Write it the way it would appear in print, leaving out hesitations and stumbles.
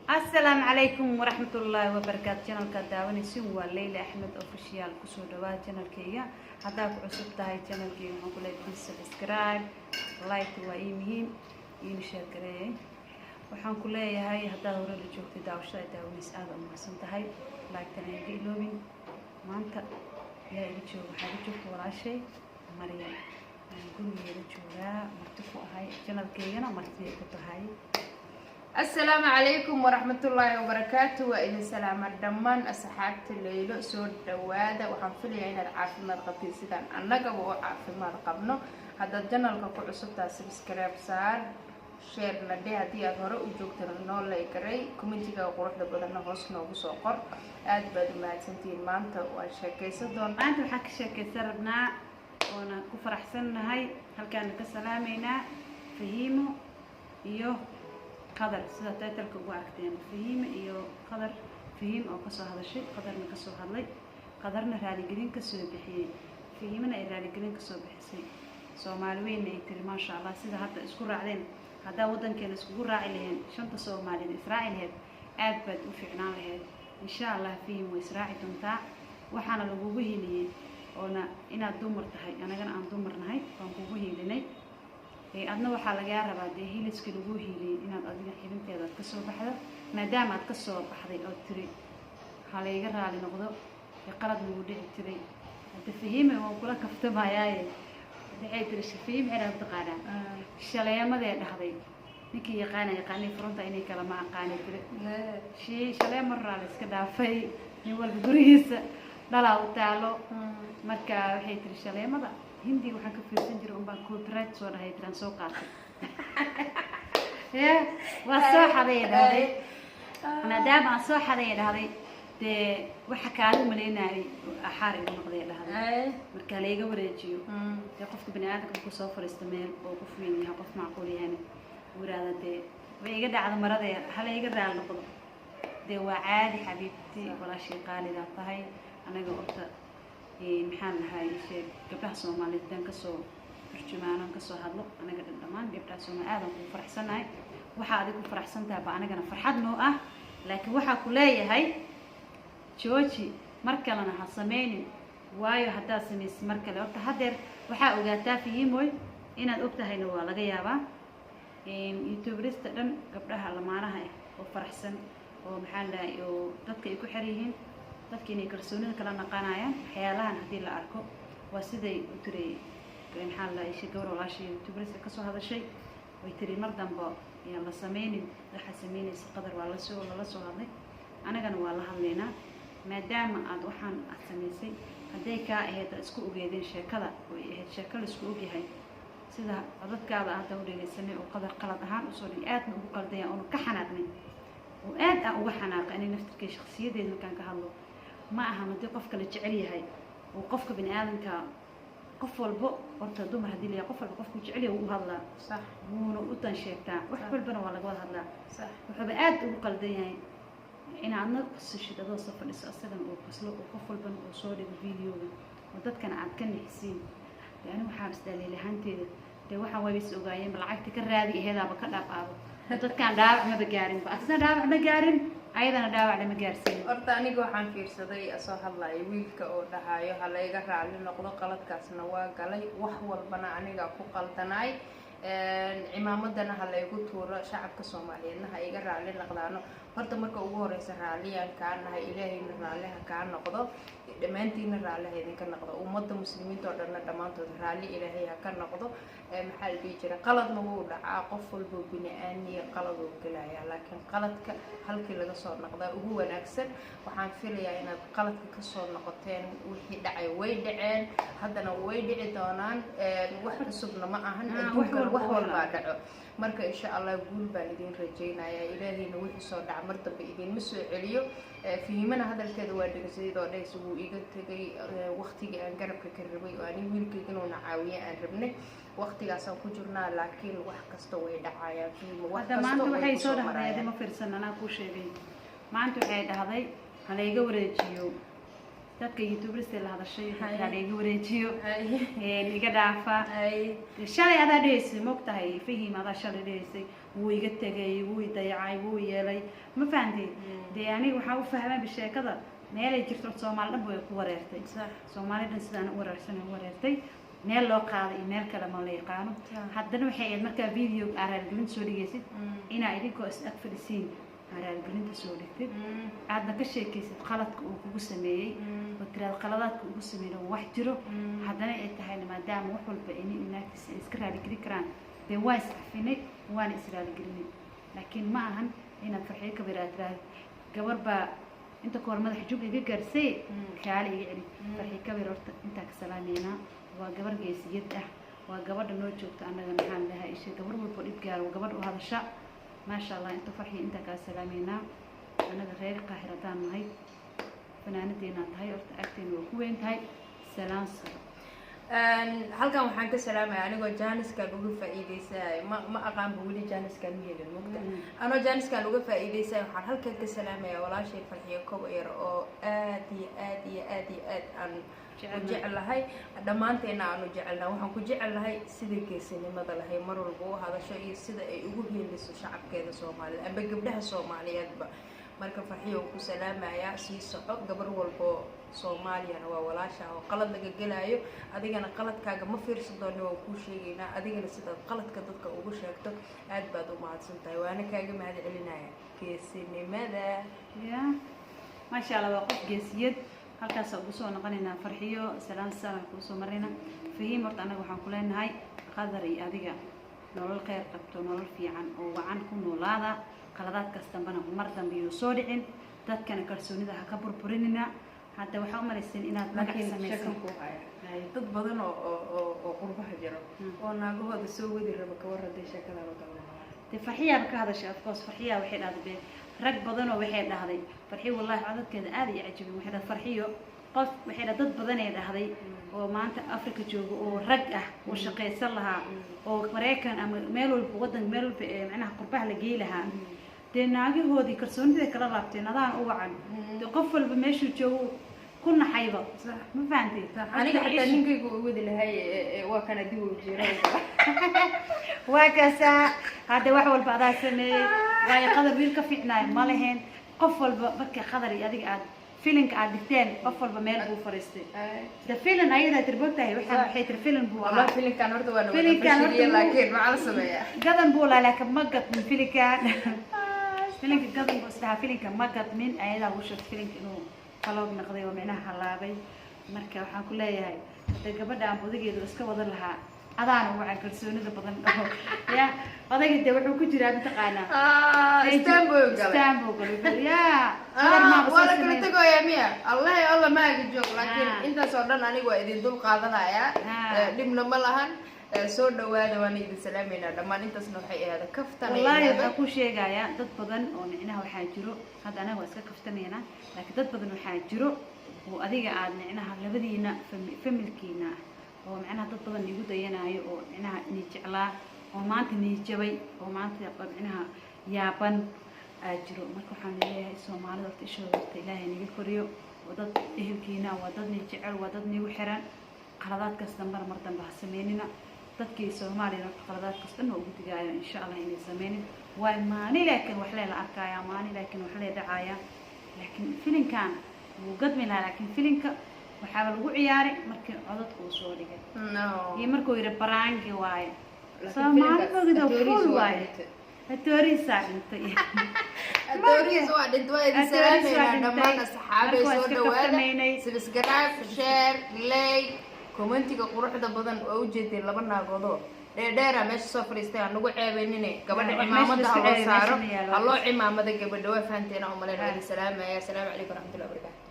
Asalaamu calaykum waraxmatullaahi wabarakaatu. Channelka daawanaysin waa Leyla Axmed Official. Kusoo dhawaad channelkayga. Haddaa ku cusub tahay channelkayga, waxaan ku leeyahay please subscribe, like waa ii muhiim, iina share gareeyay. Waxaan ku leeyahay, haddaad hore la joogtay, daawashada ay daawanaysa aada u mahadsan tahay, like-tana iga iloobin. Maanta yaa iga jooga? Waxaa iga joogta walaashay Maryam. Aan gurigeeda joogaa, marti ku ahay, channelkaygana martibay ku tahay. Asalaamu calaykum waraxmatullaahi wabarakaatu. Waa idin salaama dhammaan asxaabta Leylo. Soo dhawaada. Waxaan filayaa inaad caafimaad qabtiin sidaan annagaba oo caafimaad qabno. Haddaad channelka ku cusubtaa, subscribe saar, share na dhe. Haddii aad hore u joogtana, noo like garay, commentiga quruxda badanna hoos noogu soo qor. Aad baad u mahadsantihiin. Maanta waan sheekaysan doonaa. Maanta waxaan ka sheekaysan rabnaa oona ku faraxsannahay, halkaana ka salaameynaa Fahiimo iyo Qadar. Sida titleka ugu aragteen, Fahiimo iyo Qadar. Fahiim oo kasoo hadashay, Qadarna kasoo hadlay, Qadarna raaligelin kasoo bixiyey, Fahiimana ay raaligelin kasoo bixisay. Soomaali weynna ay tiri maasha Allah. Sida hadda isku raacdeen, haddaa waddankeena iskugu raaci laheen, shanta Soomaaliyeed israaci laheyd, aad baad u fiicnaan laheyd. Insha Allah Fahim way israaci doontaa. Waxaana lagugu heliyey oona inaad dumar tahay, anagana aan dumar nahay baan kugu hiilinay. Adna waxaa lagaa rabaa dee hiliskii lagu hiiliyey inaad adiga xibinteeda aad kasoo baxdo, maadaama aad kasoo baxday oo tiri ha layga raali noqdo ee qalad lagu dhici jiray. Hadda Fahiime waan kula kaftamayaaye, waxay tiri Fahiim xeraa taqaanaa shaleemadee dhahday. Ninkii yaqaana yaqaanay, furunta inay kala ma aqaanay tiri shii shaleemo raa la iska dhaafay, nin walba gurigiisa dhalaa u taalo. Marka waxay tiri shaleemada Hindiga waxaan ka fiirsan jiray unbaan copyright soo dhahay, tiraan soo qaatay ya waa soo xaday dhahday. Maadaama aan soo xaday dhahday, dee waxa kaaga malaynayay axaar igu noqday dhahday. Marka layga wareejiyo dee qofka bani aadamka markuu soo fadhiisto meel oo qof weyn yahay, qof macquul yahayna, uu yidhaahda dee way iga dhacdo maradee, hala iga raal noqdo, dee waa caadi. Xabiibti, walaashii qaalidaa tahay. Anaga horta maxaan lahay, sheeg gabdhaha Soomaaliyeed hadaan kasoo turjumaano, kasoo hadlo, anaga dhan dhammaan gabdhaha Soomaali aadan kugu faraxsannahay. Waxaa adig ku faraxsan tahay ba anagana farxad noo ah, laakiin waxaa ku leeyahay jooji, mar kalena ha sameynin. Waayo haddaad samaysid mar kale, horta haddeer waxaa ogaataa Fihimoy, inaad og tahayna waa laga yaabaa, youtuberista dhan gabdhaha lamaanaha ah oo faraxsan oo maxaa la dhahay oo dadka ay ku xer yihiin, dadka inay kalsoonida kala naqanayaan. Waxyaalahan haddii la arko, waa siday u tiri, maxaa la dhahay, gabar walaashay youtuberista kasoo hadashay, way tiri mar dambe ayaan la sameynin waxaa sameynaysa. Qadar waa lasoo lala soo hadlay, anagana waa la hadlaynaa. Maadaama aad waxaan aad samaysay hadday kaa ahayd aad isku ogeedeen sheekada oo ay ahayd sheeko la isku ogyahay, sida codadkaada hadda u dhegeysanay oo Qadar qalad ahaan usoo dhigay, aadna ugu qaldaya oona ka xanaaqnay oo aad aan uga xanaaqay. Aniga naftirkay shakhsiyadeeda markaan ka hadlo, ma ahan haddii qofka la jecel yahay oo qofka bini aadamka, qof walbo horta dumar haddii la yahay, qof walba qofku jecel yahay wuu u hadlaa, wuuna u dan sheegtaa, wax walbana waa laga wada hadlaa. Wuxuuba aad ugu qaldan yahay inaadna qosashid adoo soo fadhiso, asagana uu qoslo, oo qof walbana uu soo dhigo videoga oo dadkana aad ka nixisiin. Dee anigu waxaa isdhaliil ahaanteeda, dee waxaan wayba is ogaayeen ba, lacagta ka raadi aheedaaba ka dhaaf aabo, dadkaan dhaawac maba gaarinba, asna dhaawac ma gaarin, ayadana dhaawac lama gaarsiinin. Horta aniga waxaan fiirsaday soo hadlaya wiilka oo dhahayo ha layga raali noqdo, qaladkaasna waa galay, wax walbana aniga ku qaldanaay, cimaamadana ha laygu tuuro, shacabka Soomaaliyeedna ha iga raali noqdaano. Horta marka ugu horeysa raalliyaan kaa nahay, Ilaahayna raalli ha kaa noqdo, dhammaantiina raalli ha idinka noqdo, ummadda Muslimiinta oo dhanna dhammaantood raalli Ilaahay ha ka noqdo. Maxaa la dhihi jira, qaladna wuu dhacaa, qof walbo bini aadmiya qalad uu gelayaa, laakiin qaladka halkii laga soo noqdaa ugu wanaagsan. Waxaan filayaa inaad qaladka kasoo noqoteen. Wixii dhacay way dhaceen, haddana way dhici doonaan, wax cusubna ma ahan. Adduunkan wax walbaa dhaco. Marka insha Allah guul baan idin rajaynayaa, Ilaahayna wixii soo dhaca mar dambe idinma soo celiyo. Fihimana hadalkeeda waa dhegeysayd oo dhahaysa wuu iga tegay waqtigii aan garabka ka rabay oo ani wiilkayga inuuna caawiye aan rabnay, waqtigaasaan ku jirnaa, laakiin wax kasta way dhacayaan, Fihimo, wax hadda kasta maanta way waxay soo kusoo dhahday marayaan. Adima fiirsan, anaa kuu sheegay. Maanta waxay dhahday ha layga wareejiyo dadka youtubersta la hadashay, ha layga wareejiyo, iga dhaafa. Shalay adaa dhehaysay, moog tahay Fahim, adaa shalay dhehaysay. Wuu iga tegay, wuu i dayacay, wuu yeelay, ma fahantay? Dee aniga waxaa u fahmay sheekada meelay jirto. Soomaali dhan way ku wareertay. Soomaali dhan sidaan u wareersan u wareertay, meel loo qaaday iyo meel kale ma la yaqaano. Haddana waxay ahayd markaa video aa raaligelinta soo dhigaysid inaa idinkoo is ag fadhisiin aa raaligelinta soo dhigtid, aadna ka sheekaysid qaladka uu kugu sameeyey, oo tiraad qaladaadka ugu sameeyey oo wax jiro. Haddana ay tahayna maadaama wax walba ay nin naagtiisa ay iska raaligelin karaan, dee waa is cafinay, waana is raaligelinay. Laakiin ma ahan inaad Farxiyo Kabayare aad tiraahdo gabar baa inta ka hor madaxa jug iga gaarsay, kaale iga celi. Farxiyo Kabayare horta intaa ka salaameynaa. Waa gabar geesiyad ah, waa gabadha noo joogta annaga. Maxaan lahaa isha gabar walbo dhib gaaro waa gabadh u hadasha, maasha Allah. Inta Farxiyo intaa kaa salaameynaa. Annaga reer Qaahir haddaan nahay, fanaanadeenaa tahay, horta agteena waa ku weyn tahay. Salaan saro. Halkan waxaan ka salaamaya anigoo jaaniskan uga faa'iideysanaya, ma aqaanba weli jaaniskan ma helin mugta, anoo jaaniskan uga faa'iideysanaya waxaan halkan ka salaamaya walaashay Farxiyo Kobayar oo aad iyo aad iyo aad iyo aad aan u jeclahay, dhammaanteena aanu jecelnahay. Waxaan ku jecelahay sida geesinimada lahay mar walba u hadasho iyo sida ay ugu heeliso shacabkeeda Soomaalida amba gabdhaha Soomaaliyeedba. Marka Farxiyo ku salaamayaa, sii soco. Gabar walbo Soomaaliyana waa walaasha oo qalad laga gelaayo, adigana qaladkaaga ma fiirsan doona, waan kuu sheegaynaa. Adigana sidaad qaladka dadka ugu sheegto aad baad u mahadsan tahay, waana kaaga mahad celinaya geesinimada. Ya, maasha Allah, waa qof geesiyad. Halkaasa ugu soo noqonaynaa. Farxiyo salaan salaan kuu soo marayna. Fahiim, horta annaga waxaan ku leenahay Qadar iyo adiga nolol kheyr qabto, nolol fiican oo wacan ku noolaada. Qaladaadkaas dambena mar dambe yuu soo dhicin, dadkana kalsoonida ha ka burburinina. Hadda waxaa u malayseen inaad magac Laakiin samaysan. Sheekan kuu haya, dad badan oo qurbaha jiro oo naagahooda soo wadi raba, kawar hadday sheekadaada kala. Dee Farxiyaaba ka hadashay, of course. Farxiyaa waxay dhahday be rag badanoo waxay dhahday Farxiyo, wallahi codadkeeda aad iyo cajibin. Waxay dhahday Farxiyo qof, waxay dhahday dad badanay dhahday oo maanta Africa jooga oo rag ah oo shaqaysan lahaa oo Maraykan ama meel walba, waddan meel walba ee macnaha qurbaha la geey lahaa, dee naagahoodii kalsoonida kala laabteen, adaan u wacan. Dee qof walba meeshuu joogo ku naxayba, ma fahantay? Aniga xataa ninkaygu u wadi lahay waa kana dib u jiro. Waa kaasaa. Hadda wax walba adaa sameeyey, waayo Qadar wiil ka fiicnaayo ma lahayn. Qof walba marka Qadar iyo adiga aad filinka aad dhigteen, qof walba meel buu fariistay. De filin ayadaa tirbogtahay, waxay tiri filin buu Wallahi ahaa. Filinkan horta waa Filinkan nawada horta fashiliye, laakiin maxaa la sameeyaa? Gadan buu lahaa, laakiin ma gadmin filinkan. Filinka gadan buu isdhahaa, filinka ma gadmin. Ayadaa ugu sheegtay filinka inuu flop noqday oo micnaha halaabay. Marka waxaan ku leeyahay hadda gabadha aan odageedu iska wadan lahaa, adaana wacan kalsoonida badan dhaho ya odayga. Dee wuxuu ku jiraa mataqaanaa Istanbul galay. Istanbul galay ya Qadar maaba Waa soo la kala sameyn. tegoyaa miya? Allahi alla maaga joog, laakiin intaas oo dhan aniga waa idin dul qaadanayaa. Dhibna ma lahan. Soo dhawaada, waana idin salaameynaa dhammaan. Intaasna waxay ahaada kaftan ay Wallaahi ahaada. Waxaa ku sheegayaa dad badan oo micnaha waxaa jiro, hadda anaga waa iska kaftamaynaa, laakiin dad badan waxaa jiro oo adiga aad micnaha labadiina familkiina ah oo micnaha dad badan igu dayanaayo oo micnaha nii jeclaa oo maanta nii jabay oo maanta micnaha yaaban aa jiro. Marka waxaan leeyahay Soomaalida horta ishooda horta Ilaahay naga koriyo. Waa dad ehelkiina, waa dad nii jecel, waa dad niigu xiran. Qaladaadkaas dambena mar dambe ha sameynina. Dadkii Soomaaliyana horta qaladaadkaas dhan waa ugu digaayo, insha Allah inay sameynin. Waay maani, laakiin wax lee la arkayaa maani, laakiin wax lee dhacaaya. Laakiin filinkan wuu gadmi lahaa, laakiin filinka waxaaba lagu ciyaaray markii codadka uu soo dhigay No. iyo markuu yidhi prank waaye. Laakiin Soomaali filinkaas fogida actoriis full waa waaye. dhintay. Actoriisaa dhintay. Actoriis waa dhintay. Waa idin Actoriis waa salaameynaa dhintay. dhammaan asxaabay. Marka waa Soo iska dhawaada. kaftamaynay. Subscribe, share, like, commentiga quruxda badan. Waa ujeedeen laba naagoodoo dheerdheera meesha soo fadhiistay. Ha nagu ceebeynine gabadha. Wax meesha Cimaamada ha la loo isku ceebay, saaro. meesha ma yaalo. Ha loo cimaamada gabadha. Waa fahanteena umaleyn. Waa idin salaamaya. Asalaamu calaykum waraxmatullahi wabarakaatu.